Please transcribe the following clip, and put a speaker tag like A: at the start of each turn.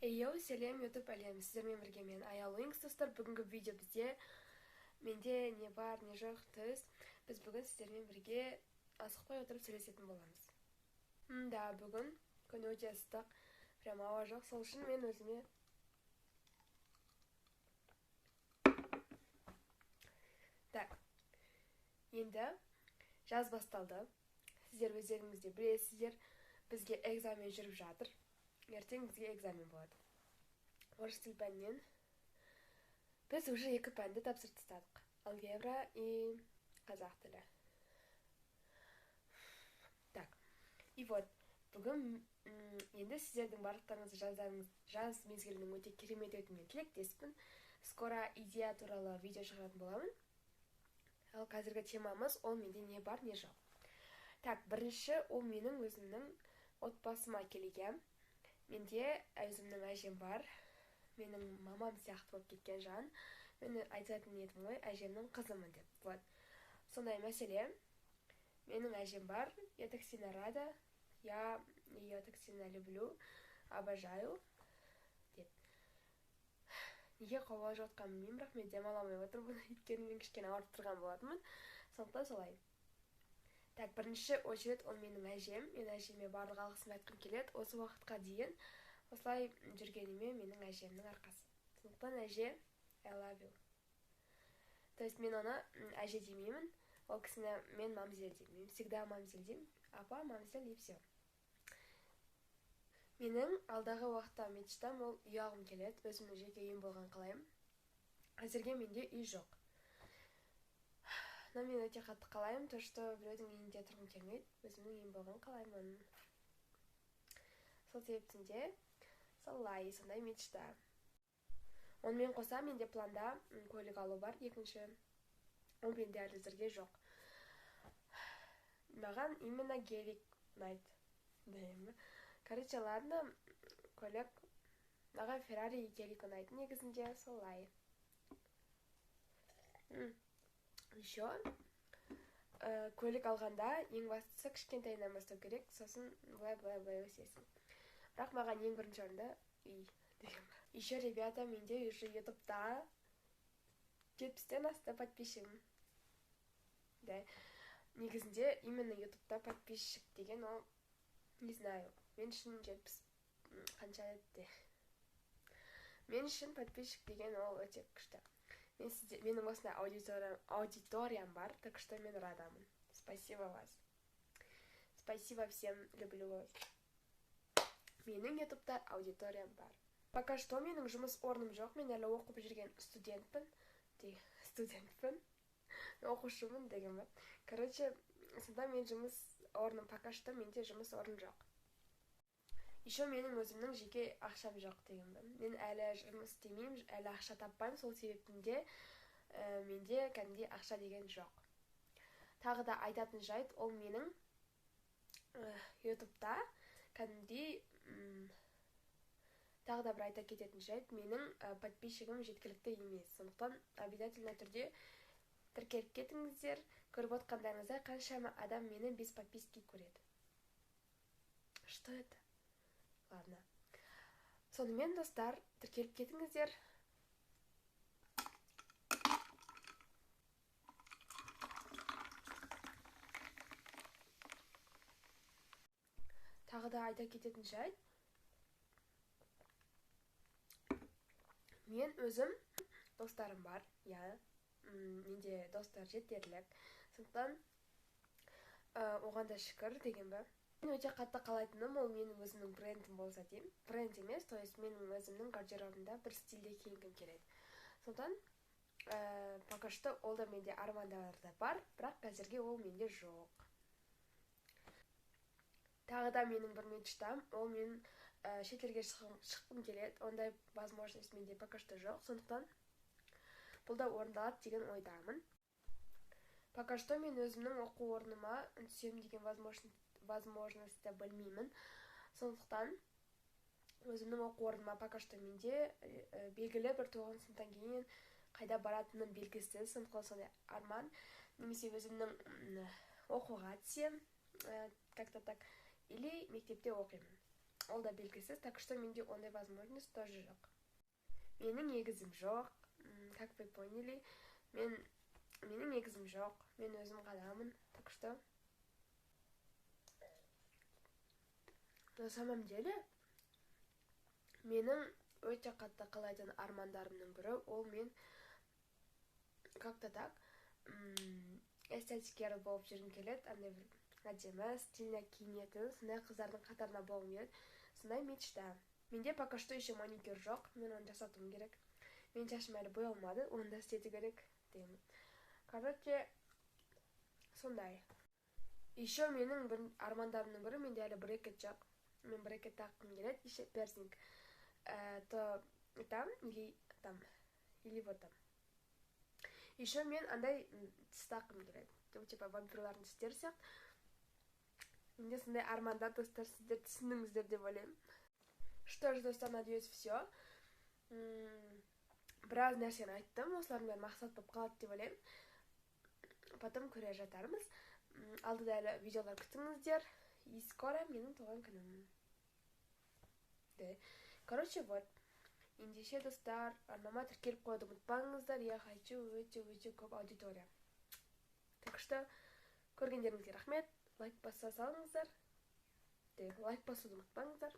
A: Йоу, сәлем, YouTube әлем, сіздермен бірге мен Аял Wings, достар. Бүгінгі видео бізде менде не бар, не жоқ, то есть біз бүгін сіздермен бірге асықпай отырып сөйлесетін боламыз. Да, бүгін күн өте ыстық, прям ауа жоқ, сол үшін мен өзіме так, енді жаз басталды. Сіздер өздеріңіз де білесіздер, бізге экзамен жүріп жатыр. Ертең бізге экзамен болады. Орыс тіл пәнінен біз уже 2 пәнді тапсырып тастадық. Алгебра и қазақ тілі. Так, и вот, бүгін енді сіздердің барлықтарыңызды жаз мезгілінің өте керемет өтуіне тілектеспін. Скоро идея туралы видео шығаратын боламын. Ал қазіргі темамыз ол менде не бар, не жоқ. Так, бірінші ол менің өзімнің отбасыма келген. Менде өзімнің әжем бар. Менің мамам сияқты болып кеткен жан. Мен айтатын едім ғой, әжемнің қызымын деп. Вот. Сондай мәселе. Менің әжем бар. Я так сильно рада. Я ее так сильно люблю. Обожаю. Деп. Неге қобалжып жатқанымды білмеймін, бірақ мен демала алмай отырмын. Өйткені мен кішкене ауырып тұрған болатынмын. Сондықтан солай. Так, бірінші очередь ол менің әжем. Мен әжеме барлық алғысымды айтқым келеді. Осы уақытқа дейін осылай жүргеніме менің әжемнің арқасы. Сондықтан әже, I love you. То есть мен оны әже демеймін. Ол кісіні мен мамзель деймін. Мен всегда мамзель деймін. Апа, мамзель и все. Менің алдағы уақытта мечтам ол үй алғым келеді. Өзімнің жеке үйім болған қалаймын. Әзірге менде үй жоқ. Но мен өте қатты қалаймын, то что біреудің үйінде тұрғым келмейді, өзімнің үйім болған қалаймын. Сол себептен де солай, сондай мечта. Онымен қоса менде планда көлік алу бар, екінші. Ол менде әлі әзірге жоқ. Маған именно гелик ұнайды. Деймін. Короче, ладно, көлік. Маған Феррари и гелик ұнайды негізінде, солай. Еще көлік алғанда ең бастысы кішкентайынан бастау керек, сосын былай, былай, былай өсесің. Бірақ маған ең бірінші орында үй деген. Еще, ребята, менде уже ютубта 70-тен асты подписчигім. Да. Негізінде именно ютубта подписчик деген ол, не знаю, мен үшін 70 қанша еді? Мен үшін подписчик деген ол өте күшті. Менің осындай аудиториям бар, так что мен радамын. Спасибо вас. Спасибо всем, люблю вас. Менің ютубта аудиториям бар. Пока что менің жұмыс орным жоқ, мен әлі оқып жүрген студентпін. Студентпін. Оқушымын деген ба. Короче, сонда мен жұмыс орным, пока что менде жұмыс орным жоқ. Еще менің өзімнің жеке ақшам жоқ деген ба. Мен әлі жұмыс істемеймін, әлі ақша таппаймын, сол себептен де менде кәдімгідей ақша деген жоқ. Тағы да айтатын жайт, ол менің ютубта кәдімгідей тағы да бір айта кететін жайт, менің подписчигім жеткілікті емес. Сондықтан обязательно түрде тіркеліп кетіңіздер. Көріп отқандарыңыздай қаншама адам мені без подписки көреді. Что это? Ладно. Сонымен, достар, тіркеліп кетіңіздер. Тағы да айта кететін жайт. Мен өзім достарым бар, иә. Менде достар жетерлік. Сондықтан оған да шүкір деген ба. Мен өте қатты қалайтыным ол менің өзімнің брендім болса деймін. Бренд емес, то есть менің өзімнің гардеробымда бір стильде киінгім келеді. Сондықтан пока что ол да менде армандарда бар, бірақ әзірге ол менде жоқ. Тағы да менің бір мечтам, ол мен шетелге шыққым келеді. Ондай возможность менде пока что жоқ, сондықтан бұл да орындалады деген ойдамын. Пока что мен өзімнің оқу орныма түсемін деген возможностьті білмеймін. Сондықтан өзімнің оқу орныма пока что менде белгілі бір тоғызыншы сыныптан кейін қайда баратыным белгісіз. Сондықтан сондай арман, немесе өзімнің оқуға түсем, как-то так, или мектепте оқимын. Ол да белгісіз, так что менде ондай возможность тоже жоқ. Менің егізім жоқ, как вы поняли, менің егізім жоқ, мен өзім ғанамын, так что на самом деле менің өте қатты қалайтын армандарымның бірі ол мен как-то так эстетикер болып жүргім келеді, андай бір әдемі стильно киінетін сондай қыздардың қатарына болғым келеді, сондай мечта. Менде пока что еще маникюр жоқ, мен оны жасатуым керек. Менің шашым әлі боялмады, оны да істету керек деймін. Короче, сондай. Еще менің бір армандарымның бірі, менде әлі брекет жоқ. Мен брекет таққым келеді, еще персинг. То там или там, или вот там. Еще мен андай тіс таққым келеді. Типа вампирлардың тістері сияқты. Менде сондай армандар, достар, сіздер түсіндіңіздер деп ойлаймын. Что ж, достар, надеюсь, все. Біраз нәрсені айттым, осылардың бәрі мақсат болып қалады деп ойлаймын. Потом көре жатармыз. Алдыда әлі видеолар күтіңіздер. И скоро менің туған күнім. Да. Короче, вот. Ендеше, достар, арнама тіркеліп қоюды ұмытпаңыздар. Я хочу өте-өте көп аудитория. Так что, көргендеріңізге рахмет. Лайк баса салыңыздар. Лайк басуды ұмытпаңыздар.